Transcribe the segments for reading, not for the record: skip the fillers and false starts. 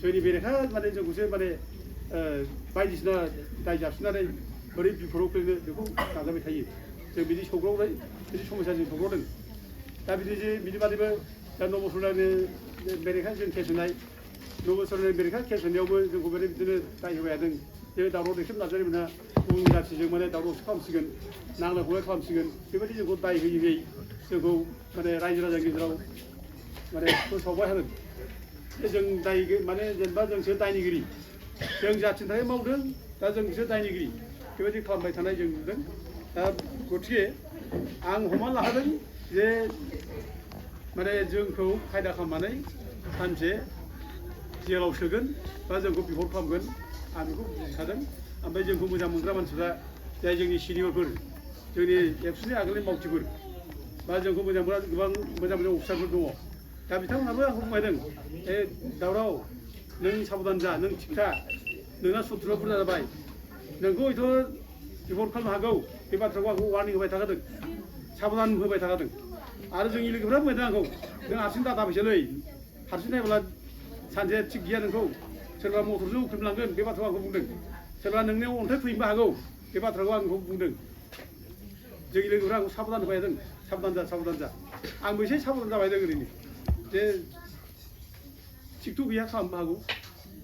जोंनि बेरेखा माने जोंखौसो माने बायदिसिना दाय जाबसिननानै बोरै बिफोराव खोलैनो बेखौ नाजाबाय थायो जों बिदि सौग्रावनाय बिदि समस्याजों सौग्रावदों दा बिदि बादैबो दा नबसरनि बेरेखा जों केस होनाय नबसरनि बेरेखा केस होनायावबो जोंखौ बिदिनो दाय होबाय थादों जे दावराव दैखेब नार्जारि मोनहा गुबुन जाथिजों माने दावरावसो खालामसिगोन नांलाय खमलाय खालामसिगोन बेबायदि जोंखौ दाय होयै जोंखौ माने रायजो राजानि गेजेराव माने फोसावबाय थादों जों दाय माने जेनेबा जोंसो दायनिगिरि जों जाथिनि थाखाय मावदों दा जोंसो दायनिगिरि बेबायदि खालामबाय थानाय जों नुदों दा गतिके आं हमना लाखादों जे माने जोंखौ खायदा खालामनानै सानसे जेलाव सोगोन बा जोंखौ बिहर खालामगोन आं बेखौ बुजिखादों ओमफ्राय जोंखौ मोजां मोनग्रा मानसिफ्रा जाय जोंनि सिनियरफोर जोंनि एबसुनि आगोलनि मावथिफोर बा जोंखौ मोजां मोनग्रा गोबां मोजां अफिसारफोर दङ दा बिथांमोनहाबो आंखौ बुंबायदों ए दावराव नों साबधान जा नों थिखा नोंना सुथुरा बुरजा जाबाय नोंखौ हयथ' रिपर्ट खालामनो हागौ बे बाथ्राखौ आंखौ वार्निं होबाय थाखादों साबधान होबाय थाखादों आरो जोंनि लोगोफ्रा बुंदों आंखौ नों हारसिं दादा फैसालै हारसिं नायब्ला सानसे थिग गैया नोंखौ सोरबा मटरजों उख्रेमलांगोन बे बाथ्राखौ आंखौ बुंदों सोरबा नोंनियाव अन्थाइ फैनोबो हागौ बे बाथ्राखौ आंखौ बुंदों जोंनि लोगोफ्रा आंखौ साबधान होबाय थादों साबधान जा आंबो एसे साबधान जाबाय दं ओरैनो जे थिगथ' गैया खालामनो हागौ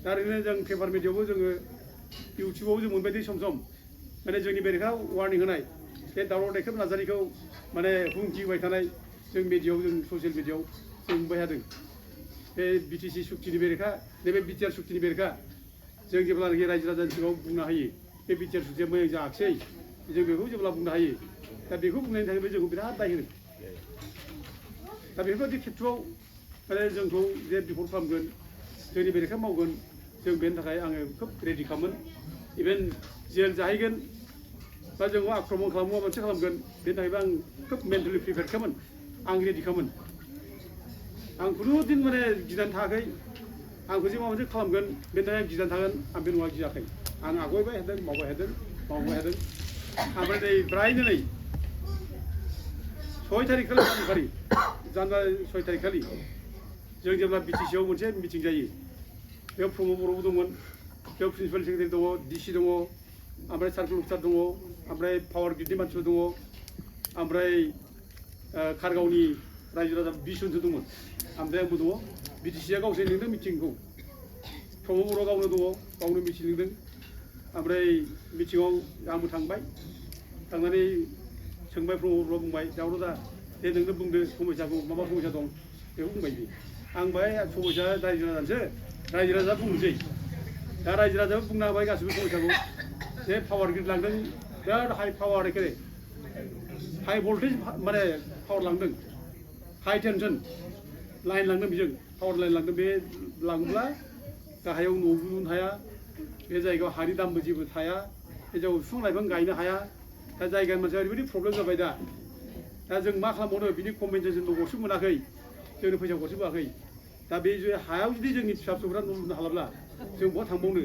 दा ओरैनो जों पेपार मिडियायावबो जोङो इउटुबाव जों मोनबाय सम माने जोंनि बेरेखा वार्निं होनाय बे दावराव दैखेब नार्जारिखौ माने हुमखि होबाय थानाय जों मिडियायाव जों ससियेल मिडियायाव जों नुबाय थादों बे बिटिसि सुक्तिनि बेरेखा नैबे बिटिआर सुक्तिनि बेरेखा जों जेब्लानाखि रायजो राजानि सिगाङाव बुंनो हायो बे बिटिआर सुक्तिया मोजां जायाखिसै जों बेखौ जेब्ला बुंनो हायो दा बेखौ बुंनायनि थाखायबो जोंखौ बिराद दाय होदों दा बेफोरबायदि खेथ्रआव माने जोंखौ जे बिफद खालामगोन जोंनि बेरेखा मावगोन जों बेनि थाखाय आङो खोब रेडि खामोन इभेन जेल जाहैगोन बा जोंखौ आक्रमन खालामो माबा मोनसे खालामगोन बेनि थाखायबो आं खोब मेन्टेलि प्रिपेयार खामोन आं रेडि खामोन आं खुनुदिन माने गिनानै थायाखै आंखौ जे माबा मोनसे खालामगोन बेनि थाखाय आं गिनानै थागोन आं बे नङा गियाखै आं आवगायबाय थादों मावबाय थादों ओमफ्राय नै ब्रायनो नै 6 तारिख खालि सानखालि जानुवारि 6 तारिख खालि जों जेब्ला बिटिसिआव मोनसे मिटिं जायो बेयाव प्रमद बर'बो दंमोन बेयाव प्रिन्सिपाल सेक्रेटारि दङ डिसि दङ ओमफ्राय सार्कोल अफिसार दङ ओमफ्राय पावार ग्रिडनि मानसिफोर दङ ओमफ्राय कारगावनि रायजो राजा 20 जनसो दंमोन ओमफ्राय आंबो दङ बिटिसिआ गावसोर लिंदों मिटिंखौ प्रमद बर'आ गावनो मिटिं लिंदों ओमफ्राय मिटिङाव आंबो थांबाय थांनानै सोंबाय प्रमद बर'आ बुंबाय दावराव दा दे नोंनो बुंदो समस्याखौ मा समस्या दं बेखौ बुंबाय बे आं बाहाय समस्या रायजो राजासो रायजो राजा बुंनोसै दा रायजो राजाबो बुंनो हाबाय गासिबो समस्याखौ जे पावार ग्रिड लांदों बिराद हाइ पावार एखेबारे हाइ भल्टेज माने पावार लांदों हाइ टेनसन लाइन लांदों बेजों पावार लाइन लांदों बे लांब्ला गाहायाव न'बो लुनो हाया बे जायगायाव हानि दामबो जेबो थाया बे जायगायाव बिफां लाइफां गायनो हाया दा जायगानि मानसिया ओरैबायदि प्रब्लेम जाबाय दा जों मा खालामबावनो बिनि कम्पेनसेसनबो गरसे मोनाखै जोंनो फैसा गरसे होआखै दा बे हायाव जुदि जोंनि फिसा फिसौफ्रा न' लुनो हालाब्ला जों बहा थांबावनो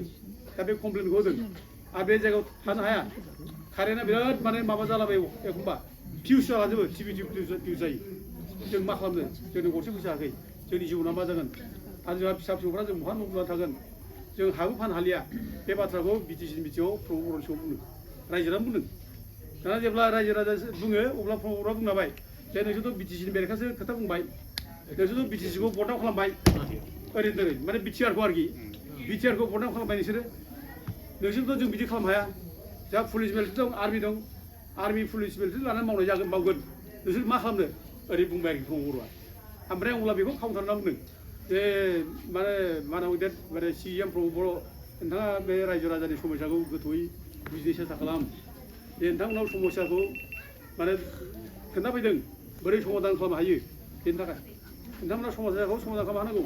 दा बे कमप्लेनखौ होदों आरो बे जायगायाव थानो हाया कारेन्टआ बिराद माने माबा जालाबायो एखमबा फिउस जालाजोबो टिभि फिउस जायो जों मा खालामनो जोंनो गरसे फैसा होआखै जोंनि जिउना मा जागोन आरो जोंहा फिसा फिसौफ्रा जों बहा न' लुना थागोन जों हाबो फाननो हालिया बे बाथ्राखौ बिटिसिनि बिथिङाव प्रमद बर'नि सिगाङाव बुंदों रायजोआनो बुंदों दाना जेब्ला रायजो राजा बुङो अब्ला प्रमद बर'आ बुंबाय जे नोंसोरथ' बिटिसिनि बेरेखासो खोथा बुंबाय नोंसोरथ' बिटिसिखौ बर्डआव खालामबाय ओरैनो माने बिटिआरखौ आरोखि बिटिआरखौ बर्डआव खालामबाय नोंसोरथ' जों बिदि खालामनो हाया जोंहा पुलिस मिलिटारि दं आर्मि दं आर्मि पुलिस मिलिटारि लानानै मावगोन नोंसोर मा खालामनो ओरै बुंबाय आरोखि प्रमद बर'आ ओमफ्राय अब्ला बेखौ काउन्टार बुंदों जे माने मा होनांगौ देट माने सिएम प्रमद बर' नोंथाङा बे रायजो राजानि समस्याखौ गोथौयै बुजिनो सेस्था खालाम जे नोंथांमोनाव समस्याखौ माने खोन्थाफैदों बोरै समाधान खालामनो हायो बेनि थाखाय नोंथांमोना समस्याखौ समाधान खालामनो हानांगौ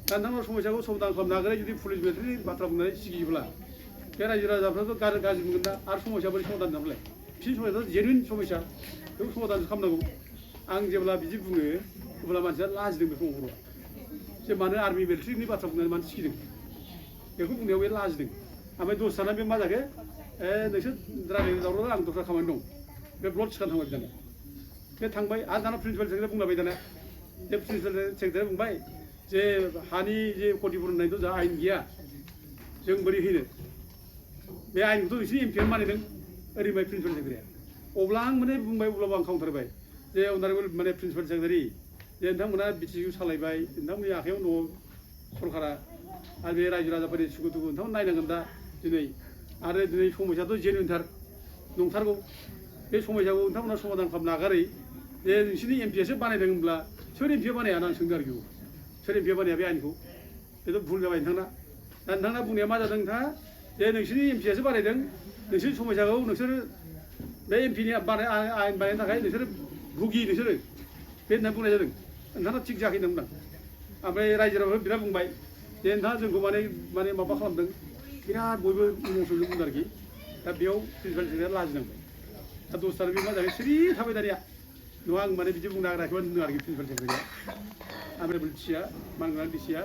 दा नोंथांमोना समस्याखौ समाधान खालामनो नागिरै जुदि पुलिस मिलिटारिनि बाथ्रा बुंनानै सिगियोब्ला बे रायजो राजाफ्राथ' गाज्रि मोनगोन ना आरो समस्या बोरै समाधान खालामलाय बिसोरनि समस्याथ' जेनुइन समस्या बेखौ समाधान खालामनांगौ आं जेब्ला बिदि बुङो अब्ला मानसिया लाजिदों बे प्रमद बर'आ जे मानो आर्मि मिलिटारिनि बाथ्रा बुंनानै मानो सिगिदों बेखौ बुंनायाव बे लाजिदों ओमफ्राय दसेथाना बे मा जाखो नोंसोर रायज्लायनो दावराव आं दस्रा खामानि दं बे ब्लड सिखान थांबाय दाना बे थांबाय आरो दाना प्रिन्सिपाल सेक्रेटारि बुंलाबाय दाना बे प्रिन्सिपाल सेक्रेटारि बुंबाय जे हानि जे क्षतिपूरण होननायथ' जोंहा आयेन गैया जों बोरै होनो बे आयेनखौथ' नोंसिनि एमपिआ मानिदों ओरैबाय प्रिन्सिपाल सेक्रेटारिया अब्ला आं माने बुंबाय अब्लाबो आं काउन्टारबाय जे अनारेबल माने प्रिन्सिपाल सेक्रेटारि जे नोंथांमोना बिटिसिखौ सालायबाय नोंथांमोननि आखायाव दङ सरकारा आरो बे रायजो राजाफोरनि सुखु दुखु नोंथांमोन नायनांगोन दा दिनै आरो दिनै समस्याथ' जेनुइनथार नंथारगौ बे समस्याखौ नोंथांमोना समाधान खालामनो नागारै जे नोंसिनि एमपिआसो बानायदों होनब्ला सोर एमपिआ बानाया आं सोंदों आरोखि सोर एमपिआ बानाया बे आयेनखौ बेथ' भुल जाबाय नोंथांना दा नोंथांना बुंनाया मा जादों नोंथाङा जे नोंसिनि एमपिआसो बानायदों नोंसिनि समस्याखौ नोंसोर बे एमपिनि आयेन बानायनो थाखाय नोंसोर भुगि नोंसोरो बे होनना बुंनाय जादों नोंथाङा थिग जायाखै होनना बुंदों ओमफ्राय रायजो राजाफोर बिराद बुंबाय जे नोंथाङा जोंखौ माने माबा खालामदों बिराद बयबो इमसनजों बुंदों आरोखि दा बेयाव प्रिन्सिपाल सेक्रेटारिया लाजिनांबाय दा दसथानो बे मा जाबाय सिरि थाबाय दानिया नङा आं माने बिदि बुंनो नागिराखैमोन होनदों आरोखि प्रिन्सिपाल सेक्रेटारिया ओमफ्राय डिसिया मानगोनां डिसिया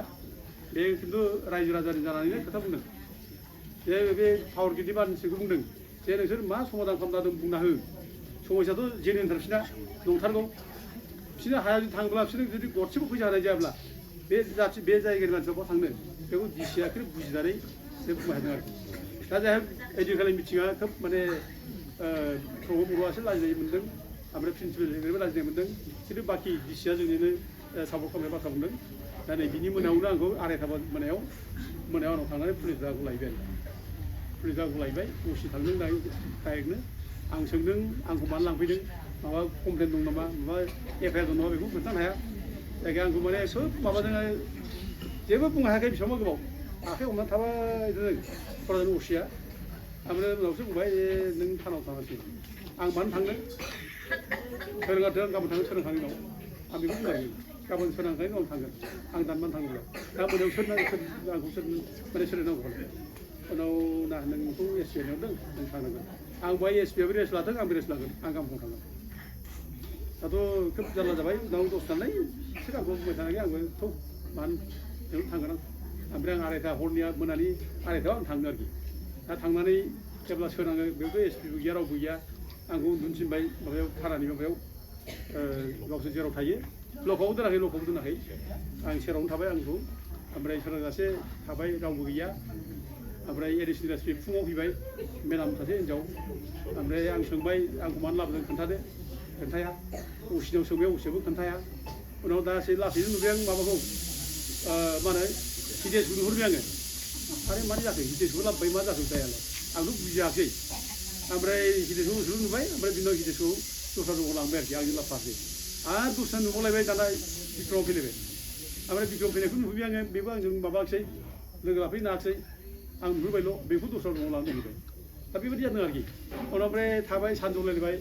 बे खिन्थु रायजो राजानि जानानैनो खोथा बुंदों जे बे पावार गिदिर मानसिखौ बुंदों जे नोंसोर मा समाधान खालामना दों बुंना हो समस्याथ' जेनुइनथार बिसिना नंथारगौ बिसोरनो हाया जुदि थाङोब्ला बिसोरनो जुदि गरसेबो फैसा होनाय जायाब्ला बे जायगानि मानसिफ्रा बहा थांनो बेखौ डिसिया बुजिनानै बे बुंनो हादों आरोखि दा जायहा एदिखालि मिथिङा खोब माने प्रमद बर'आसो लाजिनाय मोन्दों ओमफ्राय प्रिन्सिपाल सेक्रेटारिबो लाजिनाय मोन्दों खिन्थु बाखि डिसिया जोंनिनो सापर्ट खालामनाय बाथ्रा बुंदों दा नै बिनि मोनायावनो आंखौ आरायथा मोनायाव आंनाव थांनानै पुलिस दाहाखौ लायबाय आरो पुलिस दाहाखौ लायबाय असि थांदों डाइरेक्टनो आं सोंदों आंखौ मानो लांफैदों माबा कमप्लेन दं नामा माबा एफआइआर दं नामा बेखौ खोन्थानो हाया जायगाया आंखौ माने सोब माबाजों जेबो बुंनो हायाखै बेसेबांबा गोबाव आखाइ हमनानै थाबाय थादों क'क्राझारनि असिया ओमफ्राय उनावसो बुंबाय नों थानाव थाङासै आं मानो थांदों सोलोंगारदों गाबोन थांगोन सोलोंखांनायनि उनाव आं बेखौ बुंबाय गाबोन सोलोंखांनायनि उनाव थांगोन आं दाननानै थाङोब्ला दा मोनायाव आंखौ माने सोलोंनांगौ उनाव ना नोंखौ एसपि लिंहरदों नों थांनांगोन आं बेहाय एसपिआबो रेस्ट लादों आंबो रेस्ट लागोन आं गाबोन थांगोन दाथ' खोब जारला जाबाय उनाव दस नालाय एसे आंखौ बुंबाय थानाय आंबो थौ मानो बेयाव थांगोन आं ओमफ्राय आं आरायथा हरनिया मोनानि आरायथायाव आं थाङो आरोखि दा थांनानै जेब्ला सोनाङो बेयावथ' एसपिबो गैया रावबो गैया आंखौ उन्दुनसिनबाय माबायाव थारानि माबायाव गावसोर जेराव थायो लकआवबो दोनाखै आं सेरावनो थाबाय आंखौ ओमफ्राय सोरांजासे थाबाय रावबो गैया ओमफ्राय एडिसनेल एसपि फुङाव फैबाय मेडाम सासे हिन्जाव ओमफ्राय आं सोंबाय आंखौ मानो लाबोदों खोन्थाया असिनाव सोंबाय असियाबो खोन्थाया उनाव दासो लासैनो नुबाय आं माबाखौ मा होनो हिदेशखौ नुहुरबाय आङो आरो मानो जाखो हिदेशखौ लाबोबाय मा जाखो दायालाय आंथ' बुजियाखै ओमफ्राय हिदेशखौ नुबाय ओमफ्राय बिनि उनाव हिदेशखौ दस्रा दङ लांबाय आरोखि आंजों लाफाखै आरो दस्रा नुबावलायबाय दाना बिक्रमाव फैलायबाय ओमफ्राय बिक्रम फैनायखौ नुबाय आङो बेबो आंजों माबाखिसै लोगो लाफैनो हायाखिसै आं नुहुरबायल' बेखौ दस्रा न'आव लानानै दोनहैबाय दा बेबायदि जादों आरोखि उनाव ओमफ्राय थाबाय सानजौलायबाय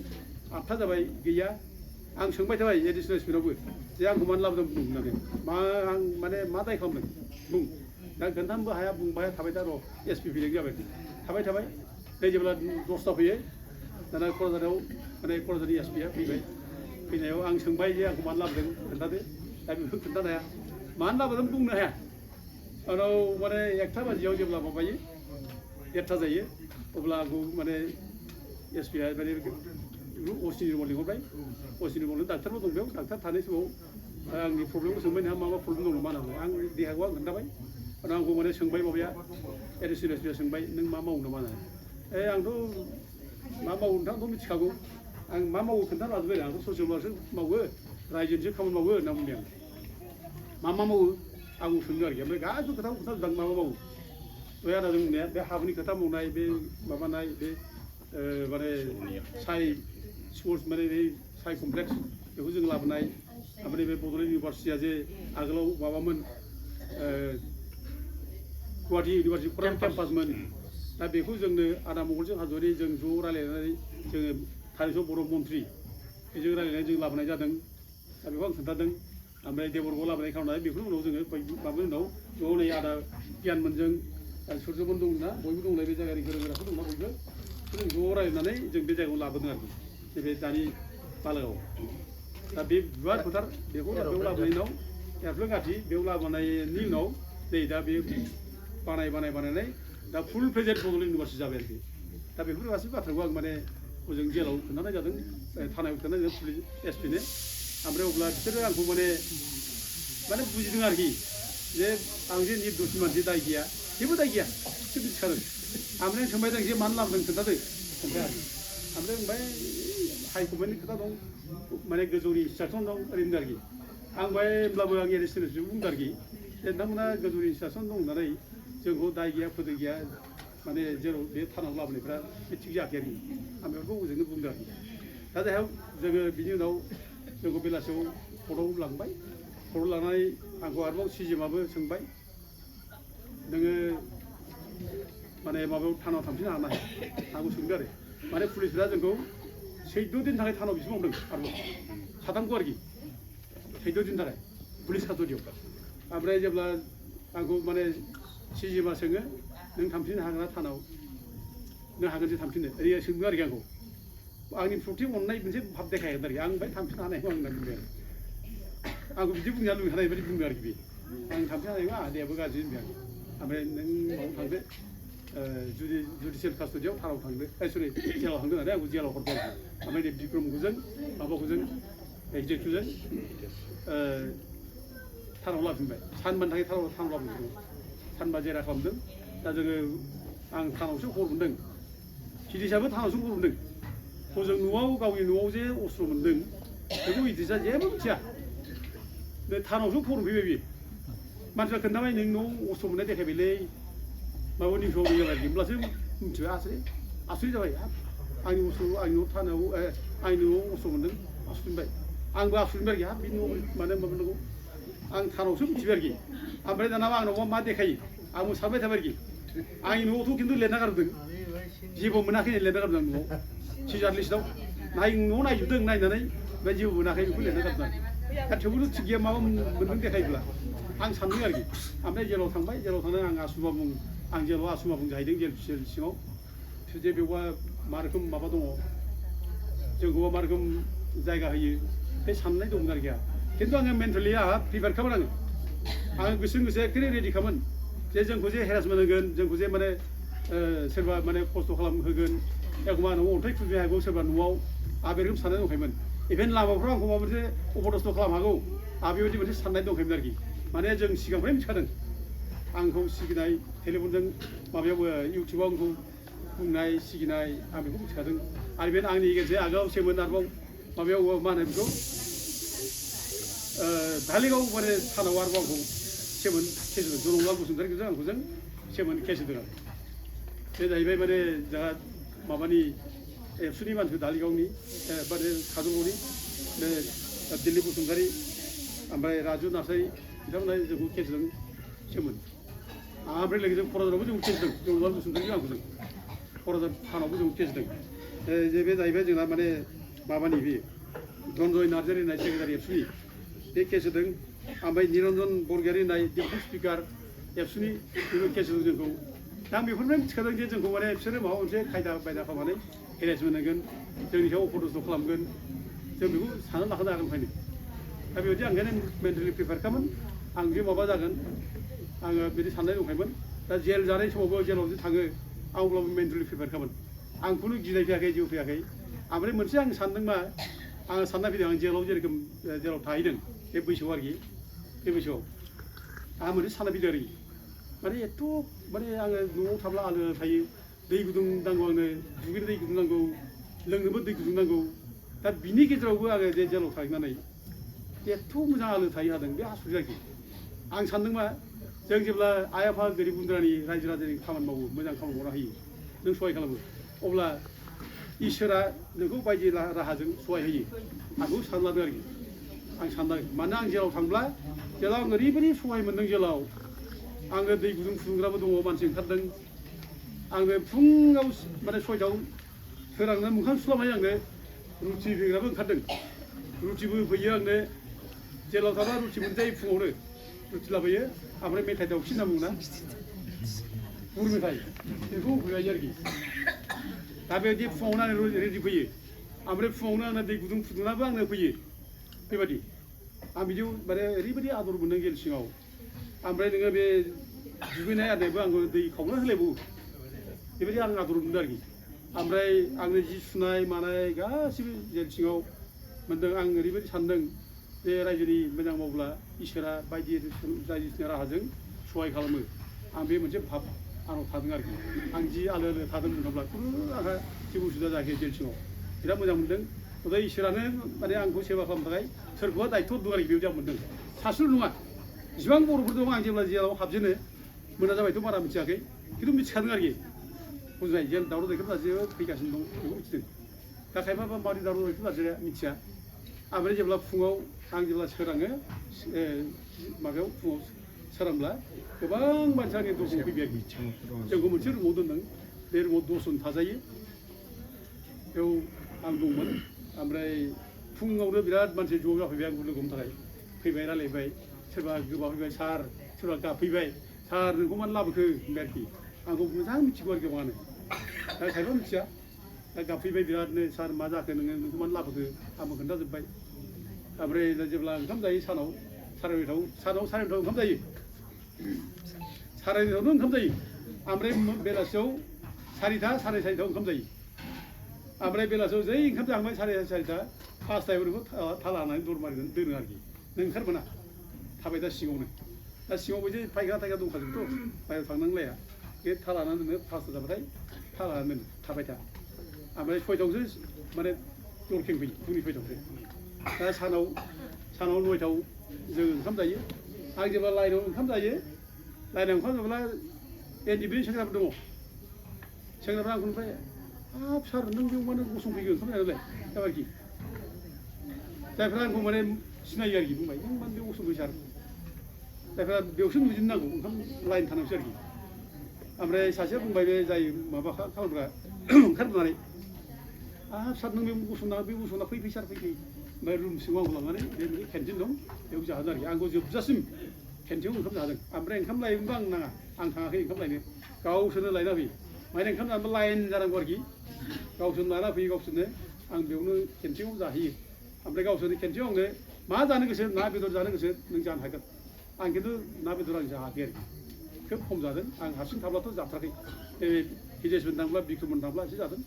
8था जाबाय गैया आं सोंबाय थाबाय एडिसनेल एसपिनावबो जे आंखौ मानो लाबोदों बुं होननानै आं माने मा दाय खालामदों बुं दा खोन्थानोबो हाया बुंबाय थाबाय दा र' एसपि फैनाय जाबाय थाबाय नै जेब्ला 10ता फैयो दाना क'क्राझाराव माने क'क्राझारनि एसपिया फैनायाव आं सोंबाय जे आंखौ मानो लाबोदों खोन्थादो दा बेखौ खोन्थानो हाया मानो लाबोदों बुंनो हाया उनाव माने 1ता बाजियाव जेब्ला माबायो 1ता जायो अब्ला आंखौ माने एसपिआ माने असिनि रुमाव लिंहरबाय असिनि रुमावनो डाक्टारबो दं बेयाव डाक्टार थानाय समाव आंनि प्रब्लेमखौ सोंबाय नोंहा माबा प्रब्लेम दं नामा होननानै आं देहाखौ आं खोन्थाबाय उनाव आंखौ माने सोंबाय माबाया एडिसनेल एसपिआ सोंबाय नों मा मावो नामा होननानै आंथ' मा मावो नोंथांथ' मिथिखागौ आं मा मावो खोन्थानो लाजोबबाय आंथ' ससियेल वार्कसो मावो रायजोनिसो खामानि मावो होनना बुंबाय आं मा मावो आं सोंदों आरोखि ओमफ्राय गासिबो खोथाखौ खोन्थाजोबदों मा मावो बे आदा जों बुंनाया बे हाफोरनि खोथा मावनाय बे माबानाय बे माने साइ स्पर्ट्स माने बे साइ कमप्लेक्स बेखौ जों लाबोनाय ओमफ्राय बे बड'लेण्ड इउनिभारसिटिया जे आगोलाव माबामोन गुवाहाटि इउनिभारसिटि फरेन केम्पासमोन दा बेखौ जोंनो आदा मंगलजों हाज'वारि जों ज' रायलायनानै जोङो थानेस्वर बर' मन्थ्रि बेजों रायलायनानै जों लाबोनाय जादों दा बेखौ आं खोन्थादों ओमफ्राय देबरगाव लाबोनाय खालामनानै बेफोरनि उनाव जोङो माबानि उनाव ज' नै आदा गियानमोनजों सुरजमोन दंना बयबो दंलाय बे जायगानि गोरों गोराफोर दंना बयबो जों ज' रायलायनानै जों बे जायगायाव लाबोदों आरोखि नैबे दानि बालागाव दा बे गुवार फोथार बेखौ बेयाव लाबोनायनि उनाव एरफ्लें गाथि बेयाव लाबोनायनि उनाव नै दा बे बानायनाय दा फुल प्रेजेन्ट बड'लेण्ड इउनिभारसिटि जाबाय आरोखि दा बेफोर गासैबो बाथ्राखौ आं माने हजों जेलाव खोन्थानाय जादों थानायाव खोन्थानाय जादों पुलिस एसपिनो ओमफ्राय अब्ला बिसोरो आंखौ माने बुजिदों आरोखि जे आं जे नित दसि मानसि दाय गैया जेबो दाय गैया जों मिथिखादों ओमफ्राय सोंबाय जों जे मानो लाबोदों खोन्थादो खोन्थाया ओमफ्राय बुंबाय हाइकमान्डनि खोथा दं माने गोजौनि इन्सट्राकसन दं ओरैनो आरोखि आं बाय होमब्लाबो आं एडिसनेलसो बुंदों आरोखि जे नोंथांमोना गोजौनि इन्सट्राकसन दं होननानै जोंखौ दाय गैया फोदो गैया माने जेराव बे थानाव लाबोनायफ्रा बे थिग जायाखै आरोखि आं बेफोरखौ ओजोंनो बुंदों आरोखि दा जाय हक जोङो बिनि उनाव जोंखौ बेलासियाव कर्टआव लांबाय कर्टआव लांनानै आंखौ आरोबाव सिजिएमआबो सोंबाय नोङो माने माबायाव थानाव थांफिननो हानाय आंखौ सोंदों आरो माने पुलिसफ्रा जोंखौ 14 दिन थाखाय थानाव बिसि मावदों आरोबाव साथामखौ आरोखि 14 दिन थाखाय पुलिस कास्टडियाव ओमफ्राय जेब्ला आंखौ माने सिजिएमआ सोङो नों थांफिननो हागोन ना थानाव नों हागोन जे थांफिननो ओरै सोंदों आरोखि आंखौ आंनि प्रति अननाय मोनसे भाब देखायगोन आरोखि आं बाय थांफिननो हानाय नङा होननानै बुंबाय आंखौ बिदि बुंनाया लुबैखानाय बायदि बुंदों आरोखि बे आं थांफिननो हानाय नङा आदायाबो गाज्रि होनबाय आं ओमफ्राय नों माबायाव थांदो जुडिसियेल कास्टडियाव थाराव थांदो सरि जेलाव थांदो होननानै आंखौ जेलाव हरबाय आरोखि ओमफ्राय बिक्रमखौजों माबाखौजों एक्जेक्टुजों थानाव लाफिनबाय सानबानि थाखाय थानाव लाफिनदों सानबा जेरा खालामदों दा जोङो आं थानावसो हर मोन्दों सिडिसाबो थानावसो हर मोन्दों हजों न'आव गावनि न'आव जे अस्त्र मोन्दों बेखौ इदिसा जेबो मिथिया थानावसो हर मोनफैबाय बियो मानसिफ्रा खोन्थाबाय नों न'आव अस्त्र मोननाय देखायबायलै माबा निउसआव होयो आरोखि होमब्लासो मिथिबाय आसुरि जाबाय आंनि न'आव थानायाव आंनि न'आव अस्त्र मोन्दों आसुरिबाय आंबो आसुरिबाय आरोखि बे न'आव मानो माबानांगौ आं थानावसो मिथिबाय आरोखि ओमफ्राय दानाबा आंनाव मा देखायो आंबो सानबाय थाबाय आरोखि आंनि न'आवथ' खिन्थु लिरना गारदों जेबो मोनाखै लिरना गारदों आं न'आव सिजार लिस्टआव न'आव नायजोबदों नायनानै ओमफ्राय जेबो मोनाखै बेखौ लिरना गारदों दा थेवबोथ' थिग गैया माबा मोन्दों देखायोब्ला आं सानदों आरोखि ओमफ्राय जेलाव थांबाय जेलाव थांनानै आं आसुमा बुं आं जेलाव आसुमा बुं जाहैदों जेल सिङाव जे बेवहा मा रोखोम माबा दङ जोंखौबा मा रोखोम जायगा होयो बे साननाय दंमोन आरोखि खिन्थु आङो मेन्टेलि आंहा प्रिपेयार खामोन आङो गोसो एखेबारे रेडि खामोन जे जोंखौ जे हेरासमेन्ट होगोन जोंखौ जे माने सोरबा माने खस्थ' खालामहोगोन एखमबा न'आव अन्थाइ खुबैनो हागौ सोरबा न'आव आं बे रोखोम साननाय दंखायोमोन इभेन लामाफ्राव आंखौ माबा मोनसे अपदस्थ' खालामनो हागौ आं बेबायदि मोनसे साननाय दंखायोमोन आरोखि माने जों सिगांनिफ्रायनो मिथिखादों आंखौ सिगिनाय टेलिफनजों माबायाव इउटुबाव आंखौ बुंनाय सिगिनाय आं बेखौ मिथिखादों आरो बे आंनि गेजेर आगोलाव सेमोन आरोबाव माबायाव मा होनो बेखौ धालिगाव माने थानाव आरोबाव आंखौ सेमोन केस होदों जनमलाल बसुमतारीखौजों आंखौजों सेमोन केस होदों आरो बे जाहैबाय माने जोंहा माबानि एबसुनि मानसि धालिगावनि माने काजलगावनि दिल्ली बसुमतारी ओमफ्राय राजु नार्जारी बिथांमोना जोंखौ केस होदों सेमोन ओमफ्राय लोगोजों क'क्राझारावबो जोंखौ केस होदों जनमलाल बसुमतारीजों आंखौजों क'क्राझार थानावबो जोंखौ केस होदों जे बे जाहैबाय जोंना माने माबानि बे धनन्जय नार्जारी होननाय सेक्रेटारि एबसुनि बे केस होदों ओमफ्राय निरन्जन बरगयारी होननाय डेपुटि स्पिकार एबसुनि बेबो केस होदों जोंखौ दा आं बेफोरनिफ्राय मिथिखादों जे जोंखौ माने बिसोरो माबा मोनसे खायदा बायदा खालामनानै हेरेसमेन्ट होगोन जोंनि सायाव अपदस्थ' खालामगोन जों बेखौ सानना लाखानो हागोन ओंखायनो दा बेबायदि आं ओंखायनो मेन्टेलि प्रिपेयार खामोन आं जे माबा जागोन आङो बिदि साननाय दंखायोमोन दा जेल जानाय समावबो जेलाव जे थाङो आं अब्लाबो मेन्टेलि प्रिपेयार खामोन आं खुनु गिनाय फैयाखै जेबो फैयाखै ओमफ्राय मोनसे आं सानदों मा आङो सानना फैदों आं जेलाव जेरोखोम जेलाव थाहैदों बे बैसोआव आरोखि बे बैसोआव आंहा मोनसे सानना फैदों आरोखि माने एथ' माने आङो न'आव थाब्ला आलो थायो दै गुदुं नांगौ आंनो दुगैनो दै गुदुं नांगौ लोंनोबो दै गुदुं नांगौ दा बिनि गेजेरावबो आङो जे जेलाव थाहैनानै एथ' मोजां आलो थायो हादों बे आसुरित आरोखि आं सानदों मा जों जेब्ला आइ आफा गोरिब गुन्द्रानि रायजो राजानि खामानि मावो मोजां खामानि मावना होयो नों सहाय खालामो अब्ला इसोरा नोंखौ बायदि राहाजों सहाय होयो आंखौ सानलादों आरोखि आं सानदों मानोना आं जेलाव थांब्ला जेलाव आं ओरैबायदि सहाय मोन्दों जेलाव आङो दै गुदुं फुदुंग्राबो दङ मानसि ओंखारदों आङो फुङाव माने 6टायाव सोरांनो मोखां सुलाबनाय आंनो रुटि होग्राबो ओंखारदों रुटिबो होफैयो आंनो जेलाव थाबा रुटि मोनजायो फुङावनो रुटि लाबोयो ओमफ्राय मेथाइ दाउखि होनना बुङोना गुर मेथाइ बेखौ होफैबाय आरोखि दा बेबायदि फुङावनो आंनो रेडि फैयो ओमफ्राय फुङावनो आंनो दै गुदुं फुदुंनाबो आंनो फैयो बेबायदि आं बिदियाव माने ओरैबायदि आदर मोनदों जेल सिङाव ओमफ्राय नोङो बे दुगैनाय आदायाबो आंखौ दै खावना होलायबावो बेबायदि आं आदर मोनदों आरोखि ओमफ्राय आंनो जि सुनाय मानाय गासिबो जेल सिङाव मोनदों आं ओरैबायदि सानदों बे रायजोनि मोजां मावब्ला इसोरा बायदि बायदिसिना राहाजों सहाय खालामो आं बे मोनसे भाब आंनाव थादों आरोखि आं जि आलो आलो थादों मोनोब्ला खुनु आंहा जेबो उसुबिदा जायाखै जेल सिङाव बिराद मोजां मोनदों दा इसोरानो माने आंखौ सेवा खालामनो थाखाय सोरखौबा दायथ' होदों आरोखि बेबायदि आं मोनदों सासेल' नङा जिसिबां बर'फोर दं आं जेब्ला जेलाव हाबजेनो मोना जाबायथ' बारा मिथियाखै खिन्थु मिथिखादों आरोखि बुजिबाय जेन दावराव दावसिखौ दासो फैगासिनो दं बेखौ मिथिदों दा खायफाबा माबोरै दावराव दावसिखौ दासो मिथिया ओमफ्राय जेब्ला फुङाव आं जेब्ला सोराङो माबायाव फुङाव सोरांब्ला गोबां मानसि आंनि दरखौ फैबाय आरोखि जोंखौ मोनसे रुमाव दोनदों बे रुमाव 10 जन थाजायो बेयाव आं दंमोन ओमफ्राय फुङावनो बिराद मानसि ज' जाफैबाय आंखौ लोगो हमनो थाखाय फैबाय रायलायबाय सोरबा गोबाफैबाय सार सोरबा गाबफैबाय सार नोंखौ मानो लाबोखो होनबाय आरोखि आंखौ मोजां मिथिगौ आरोखि गोबाङानो दा खायफा मिथिया दा गाबफैबाय बिरादनो सार मा जाखो नोंखौ मानो लाबोखो आंबो खोन्थाजोब्बाय ओमफ्राय जेब्ला ओंखाम जायो सानाव साराय 9टाव ओंखाम जायो साराय 9टावनो ओंखाम जायो ओमफ्राय बेलासियाव 4टा साराय 4टाव ओंखाम जायो ओमफ्राय बेलासियाव जै ओंखाम जाखांबाय 4टा 5टायाव ओरैनो थाला लानानै दर मारिनानै दोनो आरोखि नों ओंखारबोना थाबाय दा सिङावनो दा सिङाव बिदि फायग्रा थायग्रा दंखाजोबोथ' बाहेरायाव थांनांलाया बे थाला लानानै दोनो 5टा जाबाथाय थाला लानानै दोनो थाबाय था ओमफ्राय 6टावसो माने दर खेंफैयो फुंनि 6टावसो दा सानाव 9टाव जों ओंखाम जायो आं जेब्ला लाइनाव ओंखाम जायो लाइनाव ओंखाम जाब्ला एनडिबिनि सेंग्राफोर दङ सेंग्राफ्रा आंखौ ओमफ्राय हाब सार नों बेयाव मानो गसंफैगोन ओंखाम जानायलाय जाबायखि जायफ्रा आंखौ माने सिनायो आरोखि बुंबाय नों मानो बेयाव गसंफै सार जायफ्रा बेयावसो नुजोबनो नांगौ ओंखाम लाइन थानांसै आरोखि ओमफ्राय सासेया बुंबाय बे जाय माबा खालामग्रा ओंखारबोनानै हाब सार नों बेयाव गसंना बे गसंना फै सार फै ओमफ्राय रुम सिङाव आंखौ लांनानै बे केन्टिन दं बेयाव जाहोदों आरोखि आंखौ जोबजासिम केन्टिनाव ओंखाम जादों ओमफ्राय ओंखाम लायोमोनबा आं नाङा आं थाङाखै ओंखाम लायनो गावसोरनो लायना फैयो माने ओंखाम जानोबा लाइन जानांगौ आरोखि गावसोरनो लाना फैयो गावसोरनो आं बेयावनो केन्टिनाव जाहैयो ओमफ्राय गावसोरनि केन्टिनाव आंनो मा जानो गोसो ना बेदर जानो गोसो नों जानो हागोन आं खिन्थु ना बेदर आं जायाखै आरोखि खोब खम जादों आं हारसिं थाब्लाथ' जाथाराखै हिदेशमोन थांब्ला बिक्रममोन थांब्ला एसे जादों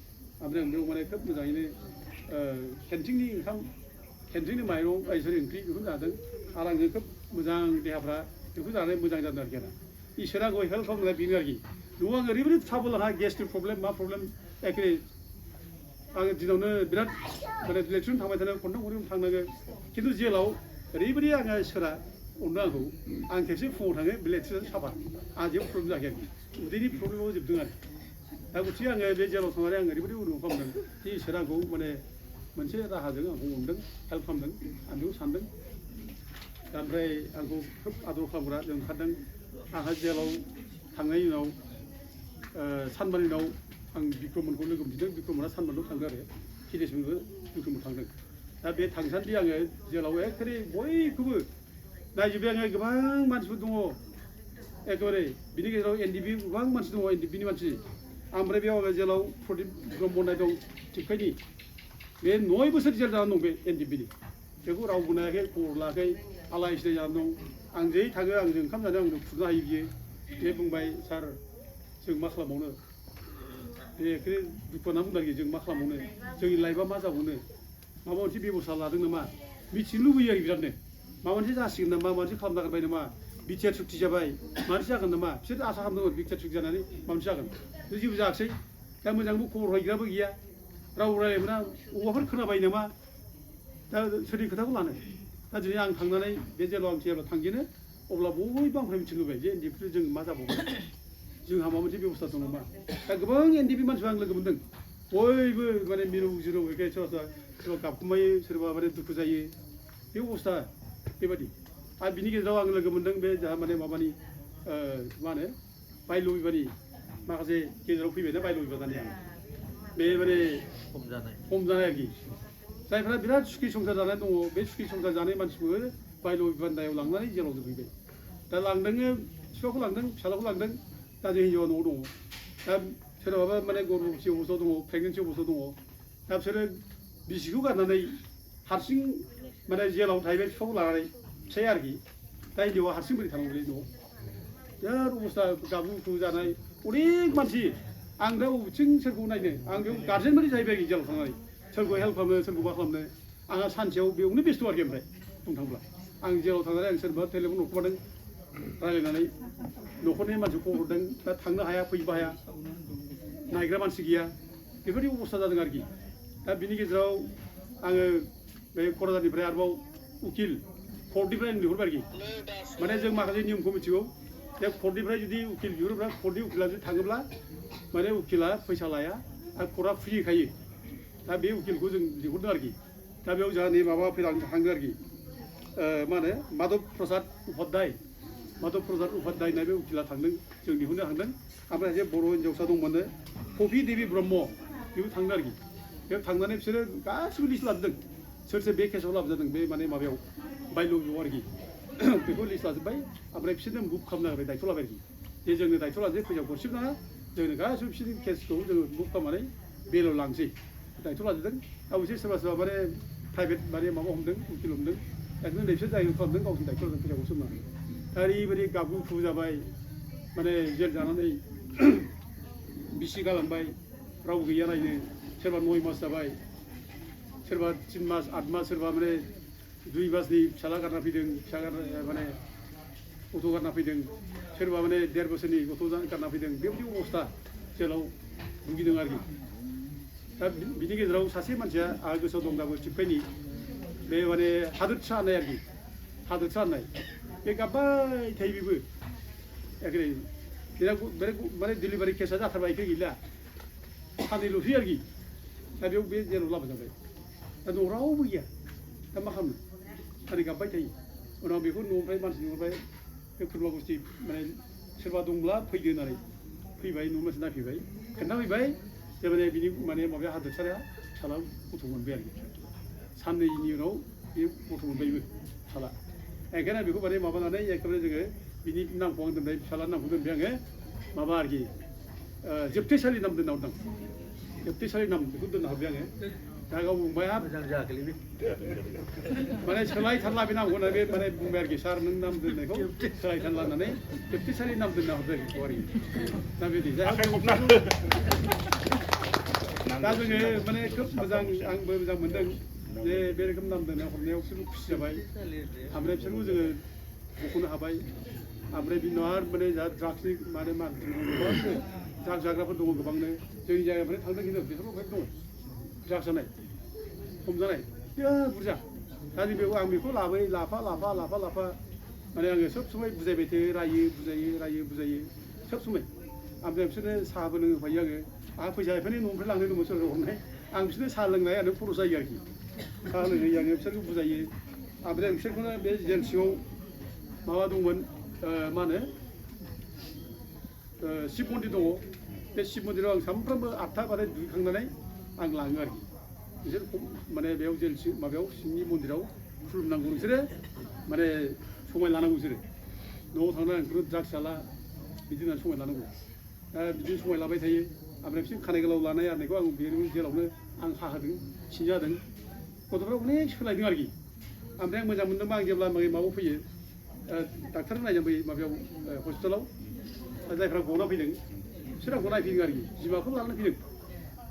ओमफ्राय आं बेयाव माने खोब मोजाङैनो केन्टिननि ओंखाम केन्टिननि माइरं सरि ओंख्रि बेखौ जादों आरो आंजों खोब मोजां देहाफ्रा बेखौ जानानै मोजां जादों आरोखि आंना इसोरा आंखौ हेल्प खालामनाया बेनो आरोखि न'आव आं ओरैबायदि ट्राबल आंहा गेसनि प्रब्लेम मा प्रब्लेम एखे आङो दिनावनो बिराद माने लेट्रिन थांबाय थानो खनथाम खनथाम थांनांगो खिन्थु जेलाव ओरैबायदि आङो इसोरा अनदों आंखौ आं खेबसे फुङाव थाङो बे लेट्रिनानो साफा आं जेबो प्रब्लेम जायाखै आरोखि उदैनि प्रब्लेमाव जोबदों आरो दा गथिखे आङो बे जेलाव थांनानै आं ओरैबायदि उनाव खालामदों कि इसोरा आंखौ माने मोनसे राहाजों आंखौ अनदों हेल्प खालामदों आं बेखौ सानदों दा ओमफ्राय आंखौ खोब आदर खालामग्रा जों ओंखारदों आंहा जेलाव थांनायनि उनाव सानबानि उनाव आं बिक्रममोनखौ लोगो मोनदों बिक्रममोना सानबानिल' थांदों आरो हिदेशमोनबो बिक्रममोन थांदों दा बे थांसान्दि आङो जेलाव एखेबारे बयखौबो नायजोब्बाय आङो गोबां मानसिफोर दङ एखेबारे बिनि गेजेराव एनडिबि गोबां मानसि दङ एनडिबिनि मानसि ओमफ्राय बेयाव आङो जेलाव प्रदीप ब्रह्म होननाय दं टिपकाइनि बे 9 बोसोर जेल जानानै दं बे एनडिबिनि बेखौ रावबो नायाखै खबर लायाखै आलाय सिलाय जानानै दं आं जै थाङो आंजों ओंखाम जानो आंजों खुरनो हायो बियो बे बुंबाय सार जों मा खालामबावनो बेखौ दुखु होनना बुंदों आरोखि जों मा खालामबावनो जोंनि लाइफआ मा जाबावनो माबा मोनसे बेब'स्था लादों नामा मिथिनो लुबैयो आरो बिरादनो माबा मोनसे जासिगोन नामा माबा मोनसे खालामनो हागोन नामा बिटिआर सुक्ति जाबाय माबा मोनसे जागोन नामा बिसोर आसा खालामदोंमोन बिटिआर सुक्ति जानानै माबा मोनसे जागोन जेबो जायाखिसै दा मोजांबो खबर हैग्राबो गैया राव रायलायमोना अबावबाफोर खोनाबाय नामा दा सोरनि खोथाखौ लानो दा दिनै आं थांनानै बे जेलाव आं जेब्ला थांजेनो अब्ला बयबो आंनिफ्राय मिथिनो लुबैबाय जे एनडिबिफोर जों मा जाबावगोन जोंहा माबा मोनसे बेब'स्था दं नामा दा गोबां एनडिबि मानसिफोर आं लोगो मोन्दों बयबो माने मिरौ जिरौ एखे सोरबा गाबखुमायो सोरबा माने दुखु जायो बे अबस्था बेबायदि आरो बिनि गेजेराव आं लोगो मोन्दों बे जोंहा माने माबानि मा होनो बायलु बिबारनि माखासे गेजेराव फैबायना बायलु बिबार जानाया बे माने खम जानाय आरोखि जायफ्रा बिराद सुखि संसार जानाय दङ बे सुखि संसार जानाय मानसिफोर बायलु बिबान्दायाव लांनानै जेलाव दोनहैबाय दा लांदों बिफाखौ लांदों फिसालाखौ लांदों दा जों हिन्जावा न'आव दङ दा सोरबाबा माने गर्भबती अबस्थायाव दङ प्रेगनेन्सि अबस्थायाव दङ दा बिसोरो बिसिखौ गारनानै हारसिं माने जेलाव थाहैबाय बिफाखौ लानानै फिसाया आरोखि दा हिन्जावा हारसिं बोरै थानांगौलै न'आव बिराद अबस्था गाबु जानाय अनेक मानसि आं दा बबेथिं सोरखौ नायनो आं बेयाव गार्जेन बायदि जाहैबाय जेलाव थांनानै सोरखौ हेल्प खालामनो सोरखौ मा खालामनो आंहा सानसेयाव बेयावनो बेस्थ' आरोखि ओमफ्राय बुंनो थांब्ला आं जेराव थांनानै आं सोरबा टेलिफन न'खरदों रायज्लायनानै न'खरनि मानसिखौ खबर हरदों दा थांनो हाया फैनोबो हाया नायग्रा मानसि गैया बेफोरबायदि अबस्था जादों आरोखि दा बिनि गेजेराव आङो बे क'क्राझारनिफ्राय आरोबाव उकिल कर्टनिफ्राय लिंहरबाय आरोखि माने जों माखासे नियमखौ मिथिगौ बे कर्टनिफ्राय जुदि उकिल बिहरोब्ला कर्टनि उकिला जुदि थाङोब्ला माने उकिला फैसा लाया आरो कर्टआ फ्रि होखायो दा बे उकिलखौ जों लिंहरदों आरोखि दा बेयाव जोंहा नै माबा फैनानै थांदों आरोखि मा होनो माधब प्रसाद उपाध्याय होननाय बे उकिला थांदों जों लिंहरनो थांदों ओमफ्राय सासे बर' हिन्जावसा दंमोननो कफि देबि ब्रह्म बेबो थांदों आरोखि बेयाव थांनानै बिसोरो गासिबो लिस्ट लाजोबदों सोर सोर बे केसाव लाबोजादों बे माने माबायाव बायल'आव आरोखि बेखौ लिस्ट लाजोब्बाय ओमफ्राय बिसोरनो मुभ खालामना होबाय दायथ' लाबाय आरोखि जे जोंनो दायथ' लानोसै फैसा गरसेबो नाङा जोंनो गासिबो बिसोरनि केसखौ जोङो मुभ खालामनानै बेलाव लांसै दायथ' लाजोबदों अबयसे सोरबा सोरबा माने प्राइभेट माने माबा हमदों उकिल हमदों एकदम बिसोर जाय खालामदों गावसोरनि दायथ' लादों फैसा गरसेबो नाङा ओरैबायदि गाबगु खुबु जाबाय माने जेल जानानै बिसि गालांबाय रावबो गैया नायनो सोरबा 9 मास जाबाय सोरबा 3 मास 8 मास सोरबा माने 2 मासनि फिसाला गारना फैदों फिसा माने गथ' गारना फैदों सोरबा माने 1.5 बोसोरनि गथ' गारना फैदों बेबायदि अबस्था जेलाव भुगिदों आरोखि दा बिनि गेजेराव सासे मानसिया आंहा गोसोआव दं दाबो टिपकाइनि बे माने हादोरसा होननाय आरोखि हादोरसा होननाय बे गाबबाय थायो बेबो एखे बेना माने डिलिभारि केसा जाथारबाय एखे गैला साननैल'सै आरोखि दा बेयाव बे जेराव लाबोजाबाय दा न'आव रावबो गैया दा मा खालामनो सानै गाबबाय थायो उनाव बेखौ न'निफ्राय मानसि लिंहरबाय बे खुरमा गुस्थि माने सोरबा दंब्ला फैदो होननानै फैबाय न' मानसि नायफैबाय खोन्थाफैबाय जे माने बिनि माने माबाया हादोरसाया फिसाला गथ' मोनबाय आरोखि साननैनि उनाव बे गथ' मोनबायबो फिसाला ओंखायनो बेखौ माने माबानानै एखेबारे जोङो बिनि नामखौ आं दोनबाय फिसालानि नामखौ दोनबाय आङो माबा आरोखि जोबथेसालि नाम दोनना हरदों जोबथेसालि नाम बेखौ दोनना हरबाय आङो दा गाव बुंबाय माने सोलायथारला बे नामखौ होननानै बे माने बुंबाय आरोखि सार नों नाम दोननायखौ सोलायथारला होननानै जोबथेसालि नाम दोनना हरबाय आरोखि दा बिदि दा जोङो माने खोब मोजां आंबो मोजां मोनदों जे बे रोखोम नाम दोनना हरनायाव बिसोरबो खुसि जाबाय ओमफ्राय बिसोरखौ जोङो बख'नो हाबाय ओमफ्राय बिनि उनाव आरो माने ड्राग्सनि माने ड्राग्स जाग्राफोर दङ गोबांनो जोंनि जायगानिफ्राय थांदों खिन्थु बेफोरबो दङ ड्राग्स जानाय हमजानाय बिराद बुरजा दा जों बेखौ आं बेखौ लाबोयो लाफा माने आङो सब समाय बुजायबाय थायो रायो सब समाय ओमफ्राय बिसोरनो साहाबो लोंहोफायो आंहा फैसा एफानि न'निफ्राय लांनो दंमोन सोरबा हरनाय आं बिसोरनो साहा लोंनायानो खरस जायो आरोखि साहा लोंहोयो आङो बिसोरखौ बुजायो ओमफ्राय बिसोरखौनो बे जेल सिङाव माबा दंमोन मा होनो शिब मन्दिर दङ बे शिब मन्दिराव आं सानफ्रामबो 8टा बारे दुगैखांनानै आं लाङो आरोखि बिसोर माने बेयाव जेल माबायाव सिंनि मन्दिराव खुलुमनांगौ बिसोरो माने समाय लानांगौ बिसोरो न'आव थांनानै आंखौ ड्राग्स जाला बिदि होननानै समाय लानांगौ दा बिदिनो समाय लाबाय थायो ओमफ्राय बिसोर खानाय गोलाव लानाय आरनायखौ आं बे जेलावनो आं हाहोदों सिनजादों गथ'फ्रा अनेक सोलायदों आरोखि ओमफ्राय आं मोजां मोनदोंबा आं जेब्ला माबायाव फैयो डाक्टार नायजानो फैयो माबायाव हस्पिटालाव जायफ्रा गना फैदों बिसोर आंखौ नायफैदों आरोखि बिमाखौ लानानै फैदों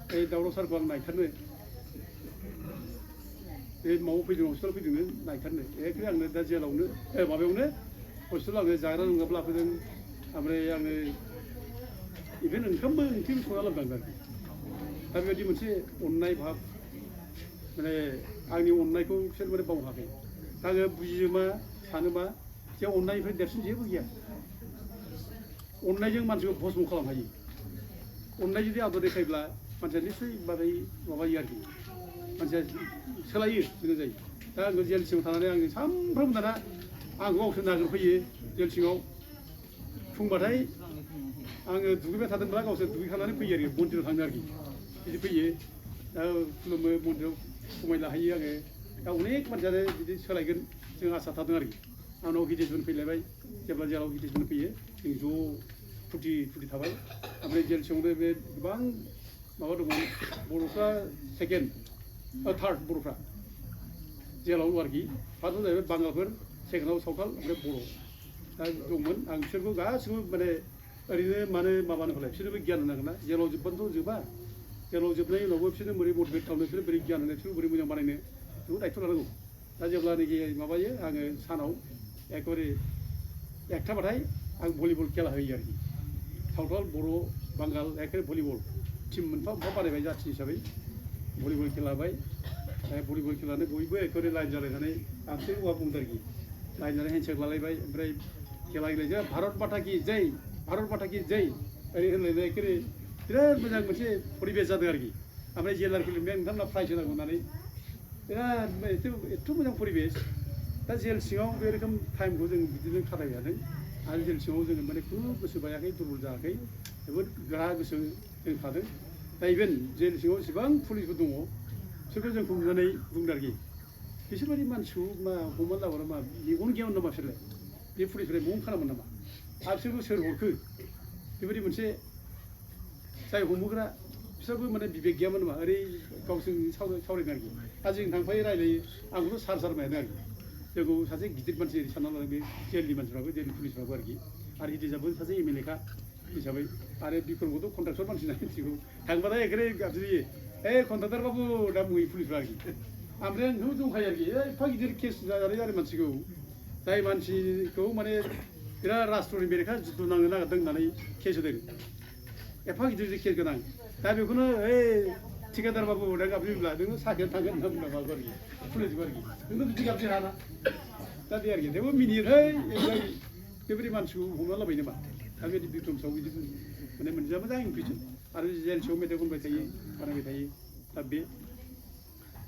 बे दावराव सारखौ आं नायथारनो बे माबायाव फैदों हस्पिटालाव फैदोंनो नायथारनो एखे आंनो दा जेलावनो माबायावनो हस्पिटालाव आङो जाग्रा लोंग्राबो लाफैदों ओमफ्राय आङो इभेन ओंखामबो ओंख्रिबो संना लाबोदों आरोखि दा बेबायदि मोनसे अननाय भाब माने आंनि अननायखौ बिसोर माने बावहाखै आङो बुजियो मा सानो मा जे अननायनिफ्राय देरसिन जेबो गैया अननायजों मानसिखौ भस्म खालामनो हायो अननाय जुदि आदर देखायब्ला मानसिया निस्सय माबाय माबायो आरोखि मानसिया सोलायो बेनो जायो दा आङो जेल सिङाव थानानै आङो सानफ्रोमबो दाना आंखौ गावसोर नागिरफैयो जेल सिङाव फुंबाथाय आङो दुगैबाय थादोंब्ला गावसोर दुगैखांनानै फैयो आरोखि मन्दिराव थाङो आरोखि बिदि फैयो दा खुलुमो मन्दिराव समाय लाहैयो आङो दा अनेक मानसियानो बिदि सोलायगोन जों आसा थादों आरोखि आंनाव हितेशमोन फैलायबाय जेब्ला जेलाव हितेशमोन फैयो जों ज' फुर्ति थाबाय ओमफ्राय जेल सिङावनो बे गोबां माबा दंमोन बर'फ्रा सेकेन्ड थार्ड बर'फ्रा जेलाव आरोखि फार्स्टआव जाहैबाय बांगालफोर सेकेन्डआव सावथाल ओमफ्राय बर' दा दंमोन आं बिसोरखौ गासिबो माने ओरैनो मानो माबानो होलाय बिसोरनोबो गियान होनांगोन ना जेलाव जोब्बानोथ' जोबा जेलाव जोबनायनि उनावबो बिसोरनो बोरै मटिभेट खालामनो बिसोर बोरै गियान होनो बिसोर बोरै मोजां बानायनो बेखौ दायथ' लानांगौ दा जेब्लानाखि माबायो आङो सानाव एकेबारे एकटाबाथाय आं भलिबल खेला होयो आरोखि सावथाल बर' बांगाल एकेबारे भलिबल टिम मोनफा मोनफा बानायबाय जाथि हिसाबै भलिबल खेला होबाय भलिबल खेलानो बयबो एकेबारे लाइन जालायनानै आंसो हौवा बुंदों आरोखि लाइन जानानै हेन्डसेक लालायबाय ओमफ्राय खेला गेलेजों भारत माता की जय भारत माता की जय ओरै होनलायनाय एकेबारे बिराद मोजां मोनसे परिबेस जादों आरोखि ओमफ्राय जेलार फिल्मनिया नोंथांमोना प्राइज होनांगौ होननानै बिराद एथ' मोजां परिबेस दा जेल सिङाव बे रोखोम टाइमखौ जों बिदिनो खाथायबाय थादों आरो जेल सिङाव जोङो माने खुनु गोसो बायाखै दुरबल जायाखै जोबोद गोरा गोसो जों थादों दा इभेन जेल सिङाव जेसेबां पुलिसफोर दङ बिसोरखौ जोंखौ नुनानै बुंदों आरोखि बिसोरबायदि मानसिखौ मा हमनानै लाबोना मा मेगन गैयामोन नामा बिसोरलाय बे पुलिसफोरा म'म खालामोन नामा आरो बिसोरखौ सोर हरखो बेबायदि मोनसे जाय हमहोग्रा बिसोरबो माने बिबेक गैयामोन नामा ओरै गावसोर सावरायदों आरोखि आरो जों थांफायो रायलायो आंखौथ' सार मायानो आरोखि जोंखौ सासे गिदिर मानसि सानना लादों बे जेलनि मानसिफ्राबो जेलनि पुलिसफ्राबो आरोखि आरो हिदिजाबो सासे एमएलएखा हिसाबै आरो बिफोरखौथ' कन्ट्राक्टर मानसि नालाय मिथिगौ थांबाथाय एखेबारे गाबज्रियो कन्ट्राक्टर बाबु दा बुङो पुलिसफ्रा आरोखि ओमफ्राय आंथ' दंखायो आरोखि एफा गिदिर केस जानाय मानसिखौ जाय मानसिखौ माने बिराद राष्ट्रनि बेरेखा जुद्ध नांनो नागिरदों होननानै केस होदों एफा गिदिर केस गोनां दा बेखौनो ठिकादार बाबु दा गाबज्रियोब्ला नोङो साख्रियाव थांगोन होनना बुंना मागौ आरोखि पुलिसखौ आरोखि नोंथ' बिदि गाबज्रि हाना दा बे आरोखि थेवबो मिनियोहाय बेबायदि मानसिखौ हमना लाबाय नामा दा बेबायदि बिक्रम साव बिदि माने मोनसेया मोजां इनकुइसन आरो जेल सिङाव मेथाइ खनबाय थायो बानायबाय थायो दा बे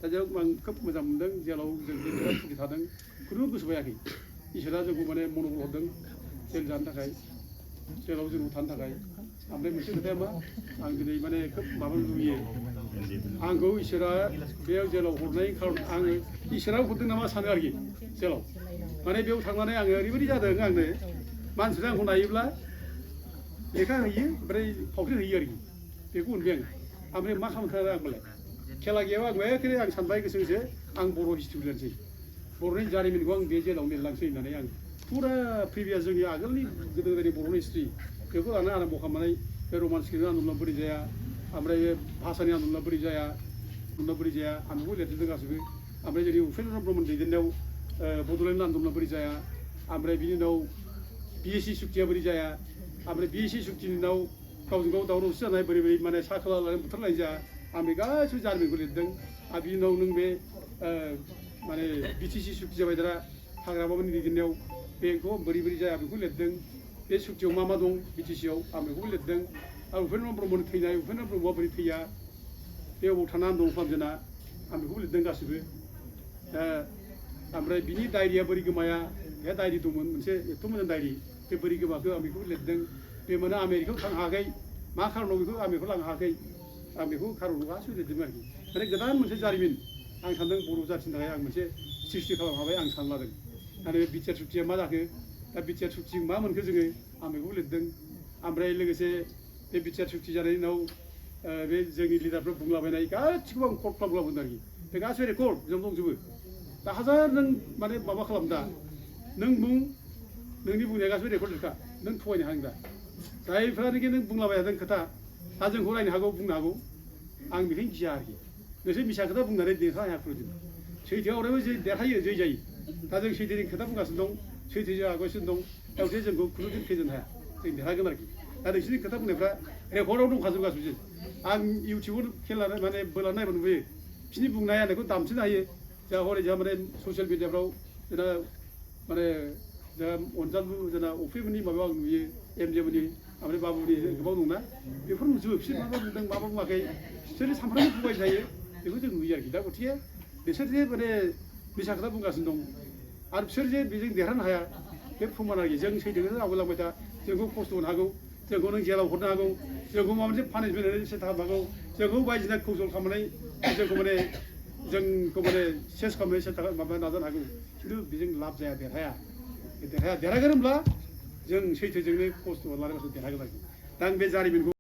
दा जेराव आं खोब मोजां मोनदों जेलाव जों बिराद सुखि थादों खुनु गोसो बायाखै इसोरा जोंखौ माने मन'बल हरदों जेल जानो थाखाय जेलाव जोंखौ थानो थाखाय ओमफ्राय मोनसे खोथाया मा आं दिनै माने खोब माबा लुबैयो आंखौ इसोरा बे जेलाव हरनाय खारन आङो इसोरा हरदों नामा सानो आरोखि जेलाव माने बेयाव थांनानै आङो ओरैबायदि जादों आंनो मानसिफ्रा आंखौ नायोब्ला लेखा होयो ओमफ्राय फावथेन होयो आरोखि बेखौ मोनबाय आं ओमफ्राय मा खालामथारो आंखौलाय खेला गैयाबा आं एखेबारे आं सानबाय गोसो गोसो आं बर' हिस्ट्रि लिरनोसै बर'नि जारिमिनखौ आं बे जेलाव लिरलांसै होननानै आं फुरा प्रिभियास जोंनि आगोलनि गोदो गोदायनि बर'नि हिस्ट्रि बेखौ लानानै आराम्भ खालामनानै बे रमान स्क्रिप्टनि आन्दलना बोरै जाया ओमफ्राय बे भाषानि आन्दलना बोरै जाया आं बेखौ लिरजोबदों गासैबो ओमफ्राय जोंनि उपेन्द्र ब्रह्मन दैदेननायाव बड'लेण्ड आन्दलना बोरै जाया ओमफ्राय बिनि उनाव बिएसि सुक्तिया बोरै जाया ओमफ्राय बिएसि सुक्तिनि उनाव गावजों गाव दावराव दावसि जानाय बोरै बोरै माने सा खोला लानानै बुथारलायनाय जाया आं बे गासिबो जारिमिनखौ लिरदों आरो बिनि उनाव नों बे माने बिटिसि सुक्ति जाबाय दा हाग्रामानि दैदेननायाव बेखौ बोरै बोरै जाया बेखौ लिरदों बे सुक्तियाव मा मा दं बिटिसियाव आं बेखौबो लिरदों आरो उपेन्द्र ब्रह्मनि थैनाय उपेन्द्र ब्रह्मआ बोरै थैया बे अबाव थानानै दं फामजोना आं बेखौबो लिरदों गासिबो ओमफ्राय बिनि डायरिया बोरै गोमाया बे डायरि दंमोन मोनसे एथ' मोजां डायरि बे बोरै गोमाखो आं बेखौबो लिरदों बे माने आमेरिकायाव थांनो हायाखै मा खारनाव बेखौ आमेरिकायाव लांनो हायाखै आं बेखौ खारनाव गासिबो लिरदों आरोखि माने गोदान मोनसे जारिमिन आं सानदों बर' जाथिनि थाखाय आं मोनसे सृष्टि खालामनो हाबाय आं सानलादों आरो बे बिटिआर सुक्तिया मा जाखो दा बिटिआर सुक्ति मा मोनखो जोङो आं बेखौबो लिरदों ओमफ्राय लोगोसे बे बिटिआर सुक्ति जानायनि उनाव बे जोंनि लिडारफ्रा बुंलाबायनाय गासिखौबो आं कर्ट खालामबोदों आरोखि बे गासिबो रेकर्ड जों दंजोबो दा हाजार नों माने माबा खालाम दा नों बुं नोंनि बुंनाया गासिबो रेकर्ड जोबखा नों थगायनो हागोन दा जायफ्रानोखि नों बुंलाबाय थादों खोथा दा जोंखौ रायनो हागौ बुंनो हागौ आं बेखायनो गिया आरोखि नोंसोर मिसा खोथा बुंनानै देरहानो हाया खुनुदिन सैथोआव अरायबो देरहायो जै जायो दा जों सैथोनि खोथा बुंगासिनो दं सैथो जागासिनो दं दाउथे जोंखौ खुनुदिन फेजेननो हाया जों देरहागोन आरोखि दा नोंसोरनि खोथा बुंनायफ्रा रेकर्डआव दंखाजोब गासिबो आं इउटुबाव खेला माने बोला नायबा नुयो बिसोरनि बुंनाय आंखौ दामफिननो हायो जा हरै जा माने ससियेल मिडियाफ्राव जोंना माने जा अनजालु जोंना अफिमोननि माबायाव आं नुयो एमजेमोननि ओमफ्राय बाबुनि गोबां दंना बेफोर नुजोबो बिसोर मा मा बुंदों मा मा बुङाखै बिसोरो सानफ्रामबो बुंबाय थायो बेखौ जों नुयो आरोखि दा गथिखे बिसोर जे माने मिसा खोथा बुंगासिनो दं आरो बिसोर जे बेजों देरहानो हाया बे प्रमान आरोखि जों सैथोखौनो आवगायलांबाय था जोंखौ खस्थ' होनो हागौ जोंखौ नों जेलाव हरनो हागौ जोंखौ माबा मोनसे पानिशमेन्ट होनानै सेस्था खालामनो हागौ जोंखौ बायदिसिना कौशल खालामनानै जोंखौ माने सेस खालामनानै सेस्था माबा नाजानो हागौ खिन्थु बेजों लाब जाया देरहागोन होनब्ला जों सैथोजोंनो खस्थ' लानायबासो देरहागोन आरोखि दा आं बे जारिमिनखौ